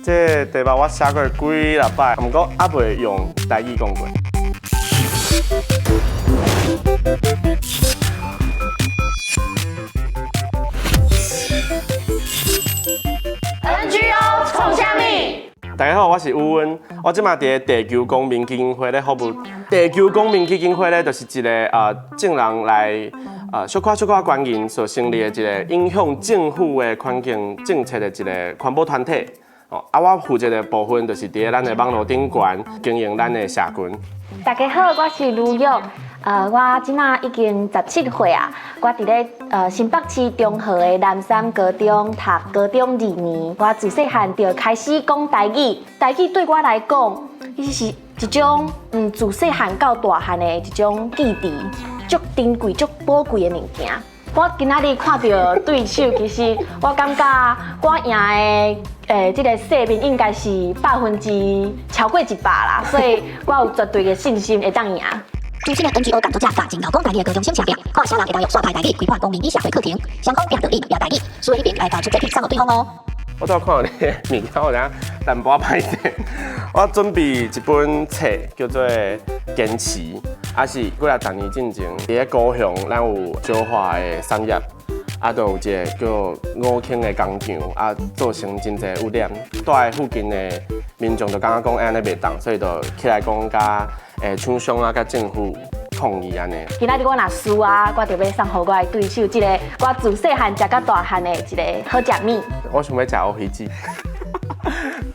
這個題目我寫過幾若擺，毋過猶未用台語講過。 NGO 創啥物？大家好，我是宇恩，我這馬佇地球公民基金會咧服務。地球公民基金會咧，就是一個眾人來小可小可關心所成立的一個影響政府的環境政策的一個環保團體。哦，啊，我負責的部分就是佇咧咱的網路頂懸經營咱的社群。大家好，我是盧玉，我這馬已經17歲啊，我佇咧新北市中和的南山高中讀高中二年，我自細漢就開始講台語，台語對我來講，其實是一種自細漢到大漢的一種記憶，足珍貴、足寶貴的物件。我今仔日看著對手，其實我感覺我贏的這个勝面應該是超過100啦，所以我有絕對的信心會當贏。主持人 NGO 共作者共真𠢕講台語的高中生寫拼，看啥人會當用煞派台語規範公民與社會課程，雙方拚著你拚台語，輸的彼邊愛交出作品送予對方哦。我拄看到你的物件，我有影淡薄仔歹勢。我準備一本冊叫做《堅持》，啊是幾若十年進前，佇咧高雄，咱有石化的產業，啊，就有一个叫五輕的工廠，啊，造成真濟污染。住佇附近的民眾就感覺講按呢袂當，所以就起來講佮廠商啊，佮政府抗議按呢。今仔日我若輸啊，我就欲送予我的對手這个我自細漢食到大漢的一个好食物。我想欲食烏魚子。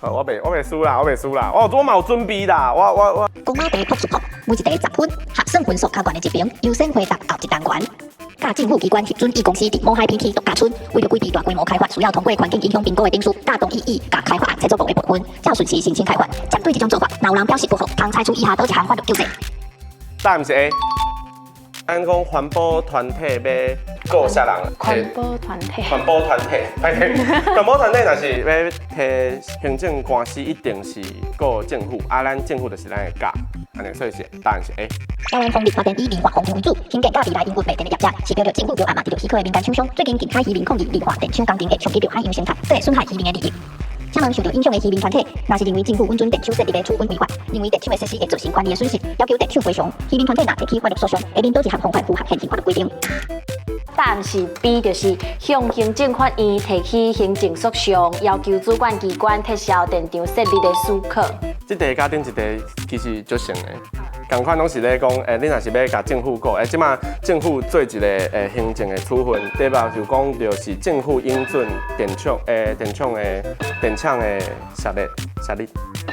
我袂輸啦，我袂輸啦，我嘛有準備啦，我我我。公媽題撲速撲，每一題10分，合算分數較懸的一邊，優先回答後一單元。佮政府機關核准乙公司佇某海邊區度假村，為著規避大規模開發，需要通過環境影響評估的程序，佮同意乙共開發案製作部的部分，照順序申請開發。針對這種做法，若有人表示不服，通採取以下佗一項法律救濟？答案是 A。咱講環保團體欲告啥人？環保團體。環保團體，歹勢。環保團體若是欲提行政官司，一定是告政府，啊，咱政府就是咱的甲，按呢，所以是答案是 A。台灣風力發電以磷化工程為主，興建佮未來營運賣電的業者，是標著政府標案嘛，佇著許可的民間廠商，最近近海漁民抗議磷化電廠工程會衝擊著海洋生態，這會損害漁民的利益。請問受著影響的漁民團體，若是認為政府允准電廠設立的處分違法，認為電廠的設施會造成權利的損失，要求電廠賠償，漁民團體若提起法律訴訟，會面佗一項方法符合現行法律規定？答案是 B，就是向行政法院提起行政訴訟，要求主管機關撤銷電廠設立的許可。這題佮頂一題其實足像的，仝款攏是咧講，你若是欲共政府告，這馬政府做一个行政的處分，題目就講著是政府允准電廠的設立、設立、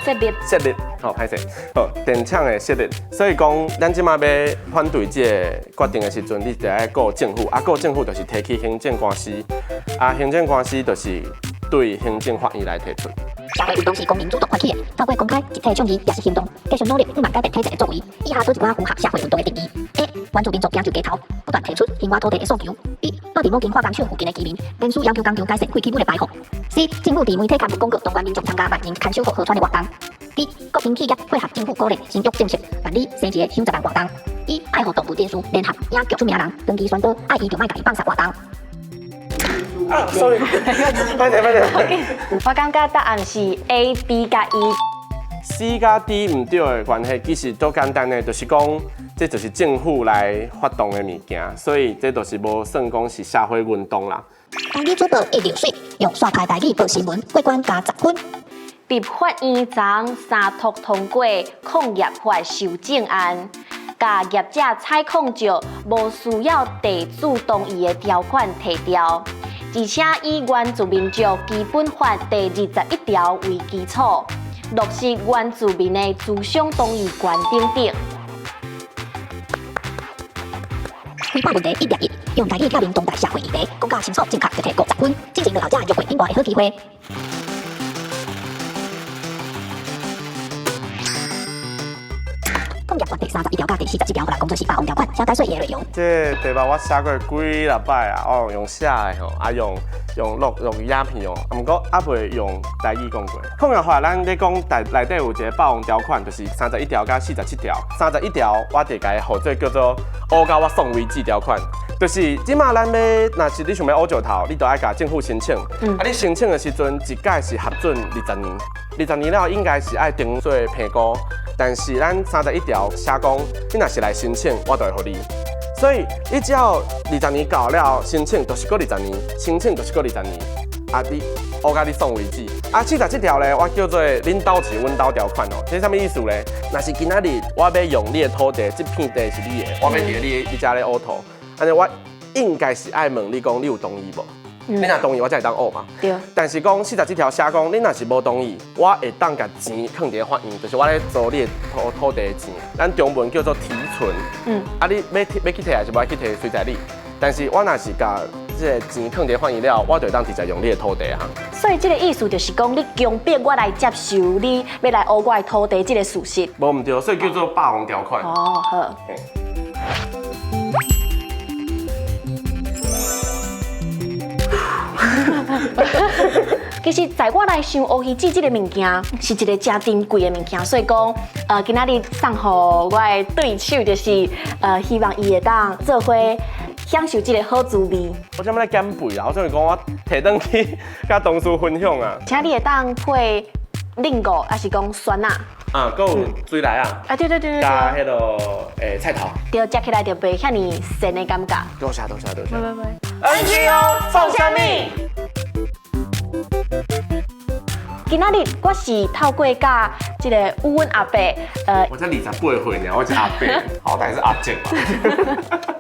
設立、設立，好歹勢，好電廠的設立，所以講，咱這馬欲反對這个決定的時陣，你就愛告政府，啊，告政府就是提起行政官司，啊，行政官司就是對行政法院來提出。社會運動是公民主動發起的，透過公開、集體倡議，抑是行動，繼續努力，向望改變體制的作為。以下佗一寡符合社會運動的定義：A. 原住民族行就街頭，不斷提出興挖土地的訴求；B. 住佇某間化工廠附近的居民，連續要求工廠改善廢棄物的排放；C. 政府佇媒體刊物廣告，動員民眾參加萬人牽手護河川的活動；D. 國營企業配合政府鼓勵生育政策，辦理生一个享10萬活動；E. 愛護動物人士聯合影劇出名人，長期宣導愛伊就莫共伊放殺活動。啊，sorry，歹勢歹勢。我感覺答案是 A、B 佮 E。 C 佮 D 毋對的關係，其實足簡單的，就是講這就是政府來發動的物件，所以這就是無算講是社會運動啦。台語主播一流水，用煞派台語報新聞，過關加10分。立法院昨三讀通過礦業法修正案，共業者採礦石無需要地主同意的條款提掉，而且以原住民族基本法第21條為基礎，落實原住民的諮商同意權等等。規劃問題一列一，用台語表明當代社會議題，講甲清楚正確，就提50分，進前落後者約會頂懸的好機會。礦業法第31條佮第47條，予人講做是霸王條款，請解說伊的內容。這個題目我寫過幾若擺啊，哦，用寫的吼，啊用用錄用影片用，毋過猶未用台語講過。礦業法咱咧講內底有一个霸王條款，就是31條佮47條。三十一條我就共伊號做叫做烏到我爽為止條款。就是這馬咱欲，若是你想欲挖石頭，你就愛共政府申請。啊，你申請的時陣，一擺是核准二十年，二十年了後應該是愛重做評估。但是咱31條寫講，你若是來申請，我就會予你。所以你只要二十年到了申請，就是閣二十年，申請就是閣二十年。啊，你挖共你爽為止。啊，47條咧，我叫做恁兜是阮兜條款哦。這啥物意思咧？若是今仔日我欲用你的土地，這片地是你的，我欲佇你遮咧挖土，按呢我應該是愛問你講你有同意無？你若同意，我才會當挖嘛。對。但是講四十七條寫講，你若是無同意，我會當共錢囥佇法院，就是我咧租你的土地的錢，咱中文叫做提存。啊，你欲去提還是無愛去提，隨在你。但是我若是共這个錢囥佇法院了，我就會當直接用你的土地啊。所以這个意思就是講，你強迫我來接受你欲來挖我的土地這个事實。無毋對，所以叫做霸王條款。哦，好。其實，在我來想，烏魚子這个物件是一个誠珍貴的物件，所以講，今仔日送予我的對手，就是希望伊會當做伙享受這个好滋味。我這擺咧減肥啦，我想講我提轉去佮同事分享啊。請你會當配冷菇，抑是講酸仔？啊，閣有水梨仔。啊，對對對對。佮彼个菜頭。對，食起來就袂遐爾膻的感覺。多謝多謝多謝。拜拜拜。 NGO 創啥物？今仔日我是透過佮這个宇恩阿伯，我才28歲爾，我是阿伯，好歹是阿叔吧。